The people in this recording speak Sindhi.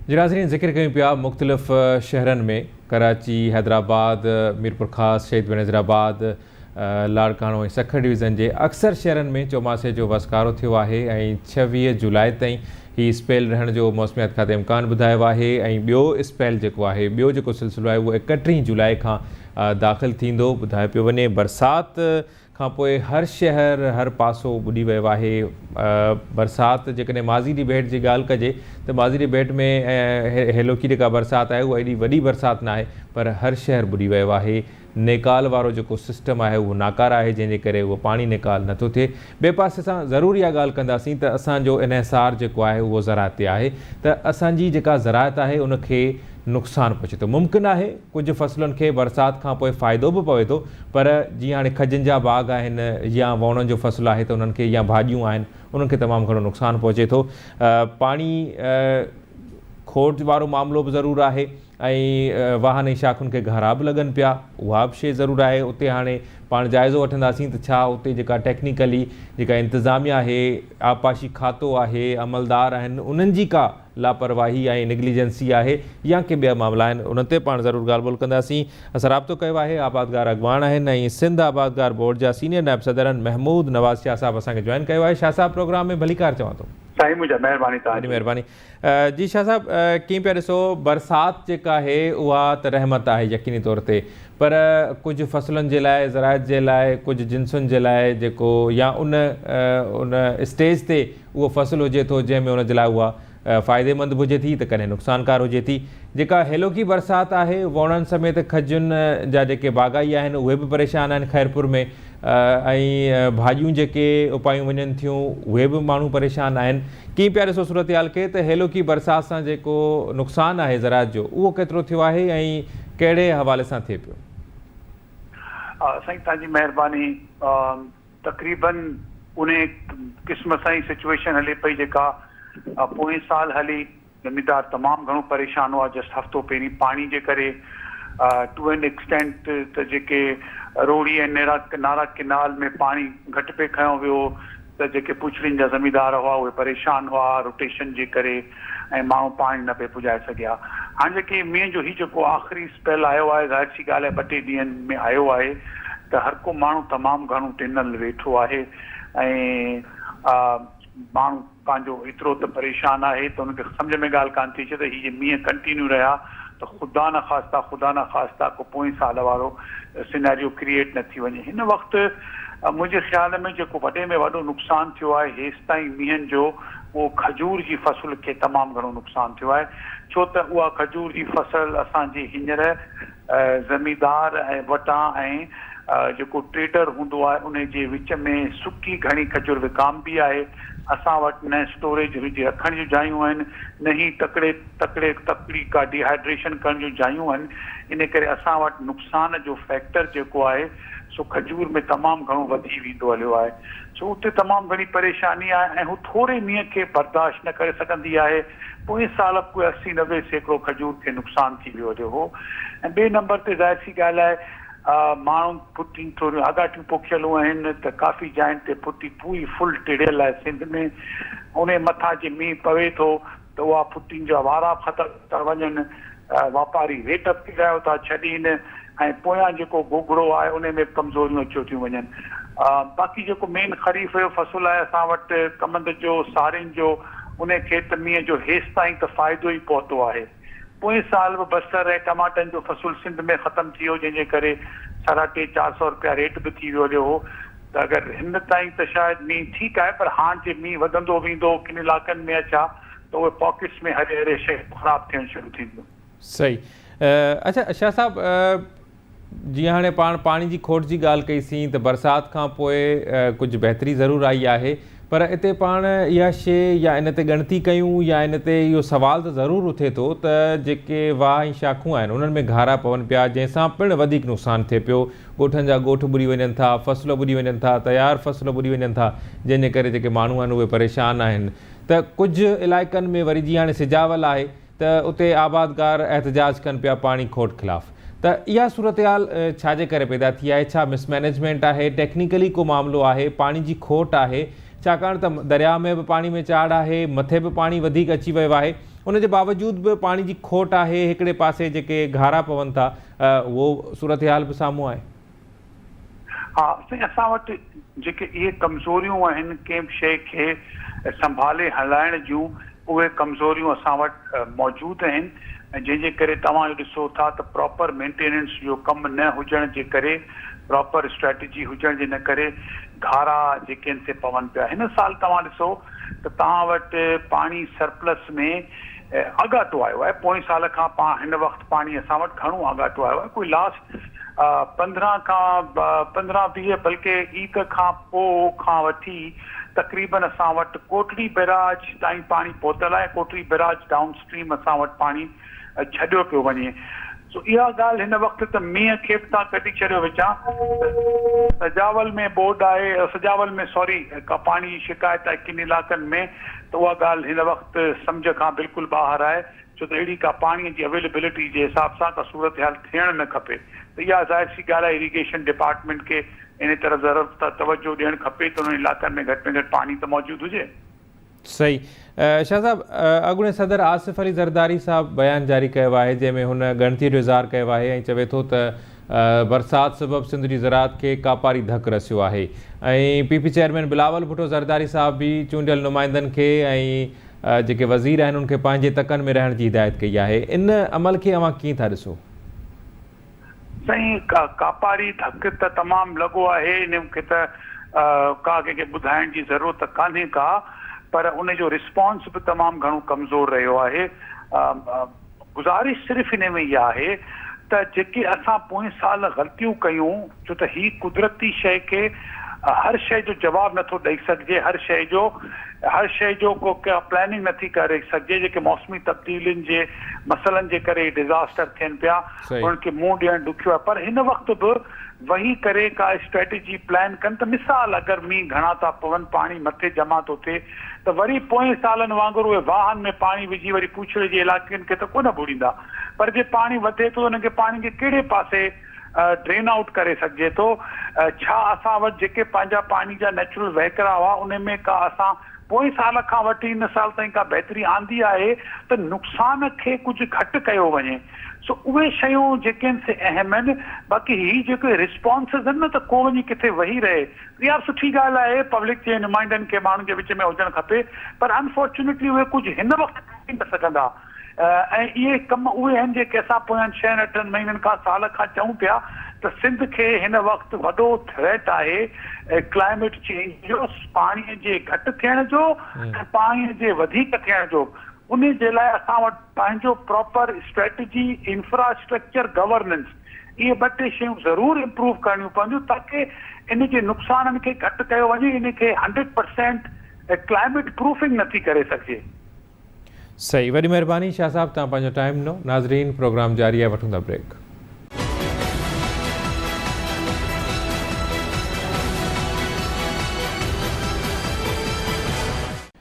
جي ناظرين ذڪر ڪيون پيا مختلف شهرن ۾ ڪراچي، حيدرآباد، ميرپورخاص، شهيد بينظير آباد، لاڙڪاڻو ۽ سکر ڊويزن جي اڪثر شهرن ۾ چوماسي جو وسڪارو ٿيو آهي ۽ 26 جولاء تائين هي اسپيل رهڻ جو موسميات کاتي امڪان ٻڌايو آهي ۽ ٻيو اسپيل جيڪو آهي ٻيو جيڪو سلسلو آهي اهو 31 جولاء کان داخل ٿيندو ٻڌايو پيو وڃي برسات کان پوء هر شهر هر پاسو ٻڏي ويو آهي برسات جيڪڏهن ماضي جي ڀيٽ جي ڳالهه ڪجي ته ماضي جي ڀيٽ ۾ هيلوڪي جيڪا برسات آهي اها ايڏي وڏي برسات ناهي پر هر شهر ٻڏي ويو آهي نيڪال وارو جيڪو سسٽم آهي اهو ناڪاره آهي جنهن جي ڪري اهو پاڻي نيڪال نٿو ٿئي ٻئي پاسي سان ضرور اها ڳالهه ڪنداسين ته اسان جو انحصار جيڪو آهي اهو زراعت تي آهي ته اسان جي جيڪا زراعت آهي ان کي نقصان پهچي ٿو ممڪن آهي ڪجهه فصلن کي برسات کان پوء فائدو به پوي ٿو پر جيئن هاڻي کجين جا باغ آهن يا ووڻن جو فصل آهي ته انهن کي يا ڀاڄيون آهن انهن کي تمام گهڻو نقصان پهچي ٿو پاڻي کوٽ وارو معاملو به ضرور آهي ۽ واهن ۽ شاخن کي گهارا به لڳن پيا اها به شيء ضرور آهي اتي هاڻي پاڻ جائزو وٺنداسين ته ڇا اتي جيڪا ٽيڪنيڪلي جيڪا انتظاميا آهي آبپاشي کاتو آهي عملدار آهن انهن جي ڪا لاپرواهي ۽ نگليجنسي آهي يا ڪي ٻيا معاملا آهن انهن تي پاڻ ضرور ڳالهه ٻولهه ڪنداسين. اسان رابطو ڪيو آهي آبادگار اڳواڻ آهن ۽ سنڌ آبادگار بورڊ جا سينيئر نائب صدر آهن محمود نواز شاهه صاحب اسان کي جوائن ڪيو آهي شاهه صاحب پروگرام ۾ ڀليڪار چوان ٿو. سائين منهنجا مهرباني توهان وڏي جي. مهرباني جي شاهه صاحب ڪيئن پيا ڏسو برسات جيڪا آهي اها ته رحمت آهي يقيني طور تي پر ڪجهه فصلن جي لاء زراعت جي لاء ڪجهه جنسن جي لاء جيڪو يا ان ان اسٽيج تي اهو فصل هجي ٿو جنهن ۾ ان جي لاء اها فائديمند به هجي ٿي ته ڪڏهن نقصانڪار هجي ٿي. جيڪا هيلوڪي برسات آهي ووڻن سميت کجين جا جيڪي باغائي آهن اهي به پريشان آهن خيرپور ۾ ۽ ڀاڄيون جيڪي اپايون وڃن ٿيون اهي به ماڻهو پريشان آهن. ڪيئن پيا ڏسو صورتحال کي ته هيلوڪي برسات سان جيڪو نقصان آهي زراعت جو اهو ڪيترو ٿيو آهي ۽ ڪهڙي حوالي سان ٿئي پيو؟ سائين توهان جي مهرباني. تقريبن انهي قسم سان ئي سچوئيشن هلي پئي جيڪا پوئين سال هلي. زميندار تمام گهڻو پريشان هئا جسٽ هفتو پهرين پاڻي جي ڪري ٽو اين ايڪسٽينٽ ته جيڪي روهڙي ۽ نيرا نارا ڪينال ۾ پاڻي گهٽ پئي کنيو ويو ته جيڪي پوڇڙين جا زميندار هئا اهي پريشان هئا روٽيشن جي ڪري ۽ ماڻهو پاڻي نه پئي پڄائي سگهيا. هاڻي جيڪي مينهن جو هي جيڪو آخري اسپيل آيو آهي ظاهر سي ڳالهه آهي ٻه ٽي ڏينهن ۾ آيو آهي ته هر ڪو ماڻهو تمام گهڻو ٽنل ويٺو آهي ۽ ماڻهو پنهنجو ايترو ته پريشان آهي ته ان کي سمجهه ۾ ڳالهه ڪانه ٿي اچي ته هي جي مينهن ڪنٽينيو رهيا ته خدا نخواسته خدا نخواسته ڪو پوئين سال وارو سيناريو ڪريئيٽ نه ٿي وڃي. هن وقت منهنجي خيال ۾ جيڪو وڏي ۾ وڏو نقصان ٿيو آهي هيستائين مينهن جو اهو کجور جي فصل کي تمام گهڻو نقصان ٿيو آهي ڇو ته اها کجور جي فصل اسان جي هينئر زميندار ۽ وٽان ۽ جيڪو ٽريڊر هوندو آهي ان جي وچ ۾ سڪي گهڻي کجور وڪامبي آهي اسان وٽ نه اسٽوريج جي رکڻ جون جايون آهن نه ئي تڪڙي تڪڙي تڪڙي ڪا ڊيهائيڊريشن ڪرڻ جون جايون آهن ان ڪري اسان وٽ نقصان جو فيڪٽر جيڪو آهي سو کجور ۾ تمام گهڻو وڌي ويندو هليو آهي سو اتي تمام گهڻي پريشاني آهي ۽ هو ٿوري مينهن کي برداشت نه ڪري سگهندي آهي پوئين سال به ڪوئي 80 90% کجور کي نقصان ٿي ويو هليو هو ۽ ٻئي نمبر تي ظاهر سي ڳالهه آهي ماڻهو ڦٽين ٿوريون آڳاٽيون پوکيلون آهن ته ڪافي جاين تي ڦٽي پوري فل ٽڙيل آهي سنڌ ۾ انهي مٿان جي مينهن پوي ٿو ته اها ڦٽين جا وارا به ختم ٿا وڃن، واپاري ريٽ به ڪيرايو ٿا ڇڏين ۽ پويان جيڪو گوگڙو آهي انهي ۾ به ڪمزوريون اچيو ٿيون وڃن. باقي جيڪو مين خريف جو فصل آهي اسان وٽ ڪمند جو، سارين جو، انهي کي ته مينهن جو هيستائين ته فائدو ئي پهتو آهي. پوئين سال به بصر ۽ ٽماٽن جو فصل سنڌ ۾ ختم ٿي ويو جنهن جي ڪري ساڍا ٽي چار سئو رپيا ريٽ به ٿي ويو هليو هو ته اگر هن تائين ته شايد مينهن ٺيڪ آهي پر هاڻ جي مينهن وڌندو ويندو ڪن علائقن ۾ اڇا ته اهي پاڪيٽس ۾ هري هري شيون خراب ٿيڻ شروع ٿينديون. صحيح اڇا شاهه صاحب جيئن هاڻي پاڻ پاڻي جي کوٽ جي ڳالهه ڪئي سين ته برسات کان پوء ڪجهه بهتري ضرور آئي آهي پر اتي پاڻ اها شيء يا ان تي ڳڻتي ڪيون يا ان تي اهو سوال ته ضرور اٿي ٿو ته جيڪي واهه ۽ شاخون آهن انهن ۾ گهارا پون پيا جنهن سان پڻ وڌيڪ نقصان ٿئي پيو ڳوٺن جا ڳوٺ ٻڏي وڃن ٿا، فصل ٻڏي وڃن ٿا، تيار فصل ٻڏي وڃن ٿا، جنهن جي ڪري جيڪي ماڻهو آهن اهي پريشان آهن ته ڪجهه علائقن ۾ وري جيئن هاڻي سجاول آهي ته اتي آبادگار احتجاج ڪن پيا پاڻي کوٽ خلاف ته اها صورتحال ڇا جي ڪري پيدا ٿي آهي، ڇا مس مئنيجمينٽ آهي، ٽيڪنيڪلي ڪو معاملو آهي، پاڻي جي کوٽ آهي، ڇاڪاڻ ته درياء ۾ به پاڻي ۾ چاڙهه آهي، مٿي به پاڻي وڌيڪ اچي ويو آهي. ان جي باوجود به پاڻي جي کوٽ آهي، هڪڙي پاسي جيڪي گهارا پون ٿا اهو صورتحال به سامهون آهي. ها سائين اسان وٽ جيڪي اهي ڪمزوريون آهن ڪنهن به شيء کي سنڀالي هلائڻ جون اهي ڪمزوريون اسان وٽ موجود آهن جنهن جي ڪري توهان اهو ڏسو ٿا ته پراپر مينٽيننس جو ڪم نه هجڻ جي ڪري پراپر اسٽريٽجي هجڻ جي نه ڪري گهارا جيڪي آهن سي پون پيا هن سال توهان ڏسو ته توهان وٽ پاڻي سرپلس ۾ آڳاٽو آيو آهي پوئين سال کان پاڻ هن وقت پاڻي اسان وٽ گهڻو آڳاٽو آيو آهي ڪوئي لاسٽ 15 کان 15 20 بلڪه عيد کان پوء کان وٺي تقريبن اسان وٽ ڪوٽڙي بئراج تائين پاڻي پهتل آهي ڪوٽڙي بئراج ڊائون اسٽريم اسان وٽ پاڻي ڇڏيو پيو وڃي سو اها ڳالهه هن وقت ته مينهن کي به تان ڪڍي ڇڏيو وچان ته سجاول ۾ ٻوڏ آهي سجاول ۾ سوري ڪا پاڻي جي شڪايت آهي ڪن علائقن ۾ ته اها ڳالهه هن وقت سمجهه کان بلڪل ٻاهر آهي ڇو ته اهڙي ڪا پاڻي جي اويليبلٽي جي حساب سان ڪا صورتحال ٿيڻ نه کپي ته اها ظاهر سي ڳالهه آهي اريگيشن ڊپارٽمينٽ کي ان طرف ضرور توجهه ڏيڻ کپي ته انهن علائقن ۾ گهٽ ۾ گهٽ پاڻي ته موجود هجي. صحيح شاهه صاحب اڳوڻي صدر آصف علي زرداري صاحب بيان جاري ڪيو آهي جنهن ۾ هن ڳڻتي جو اظهار ڪيو آهي ۽ چوي ٿو ته برسات سبب سنڌ جي زراعت کي ڪاپاري ڌڪ رسيو آهي ۽ P P chairman Bilawal Bhutto Zardari صاحب به چونڊيل نمائندن کي ۽ جيڪي وزير آهن ان کي پنهنجي تڪن ۾ رهڻ جي هدايت ڪئي آهي ان عمل کي اوهان ڪيئن ٿا ڏسو؟ سائين ڪاپاري ڌڪ ته تمام لڳو آهي ان کي ته ڪا ڪنهن کي ٻڌائڻ جي ضرورت ڪانهي ڪا پر ان جو رسپانس به تمام گهڻو ڪمزور رهيو آهي گذارش صرف ان ۾ اها آهي ته جيڪي اسان پوئين سال غلطيون ڪيون ڇو ته هي قدرتي شيء کي هر شيء جو جواب نٿو ڏئي سگهجي هر شيء جو هر شيء جو ڪو ڪا پلاننگ نٿي ڪري سگهجي جيڪي موسمي تبديلين جي مسئلن جي ڪري ڊزاسٽر ٿين پيا انهن کي منهن ڏيڻ ڏکيو آهي پر هن وقت به ويهي ڪري ڪا اسٽريٽجي پلان ڪن ته مثال اگر مينهن گهڻا ٿا پون پاڻي مٿي جمع ٿو ٿئي ته وري پوئين سالن وانگر اهي واهن ۾ پاڻي وجهي وري پوڇڙي جي علائقن کي ته ڪونه ٻوڙيندا پر جي پاڻي وڌي ٿو ته انهن کي پاڻي کي ڪهڙي پاسي ڊرين آئوٽ ڪري سگهجي ٿو ڇا اسان وٽ جيڪي پنهنجا پاڻي جا نيچرل وهڪرا هئا انهي ۾ ڪا اسان پوئين سال کان وٺي هن سال تائين ڪا بهتري آندي آهي ته نقصان کي ڪجهه گهٽ ڪيو وڃي سو اهي شيون جيڪي آهن سي اهم آهن باقي هي جيڪي رسپانسز آهن نه ته ڪو وڃي ڪٿي ويهي رهي اها به سٺي ڳالهه آهي پبلڪ جي نمائندن کي ماڻهن جي وچ ۾ هجڻ کپي پر انفارچونيٽلي اهي ڪجهه هن وقت ٿي نه سگهندا ۽ اهي ڪم اهي آهن جيڪي اسان پوين ڇهن اٺن مهينن کان سال کان چئون پيا ته سنڌ کي هن وقت وڏو ٿريٽ آهي ڪلائميٽ چينج جو، پاڻي جي گهٽ ٿيڻ جو ۽ پاڻي جي وڌيڪ ٿيڻ جو، انهي جي لاء اسان وٽ پنهنجو پراپر اسٽريٽجي، انفراسٽرڪچر، گورننس اهي ٻه ٽي شيون ضرور امپروو ڪرڻيون پونديون تاڪه ان جي نقصانن کي گهٽ ڪيو وڃي، ان کي هنڊريڊ پرسينٽ ڪلائميٽ پروفنگ نٿي ڪري سگهجي. صحيح وڏي مهرباني شاھ صاحب توهان پنهنجو ٽائيم ڏنو ناظرين پروگرام جاري آهي وٺون ٿا بريڪ.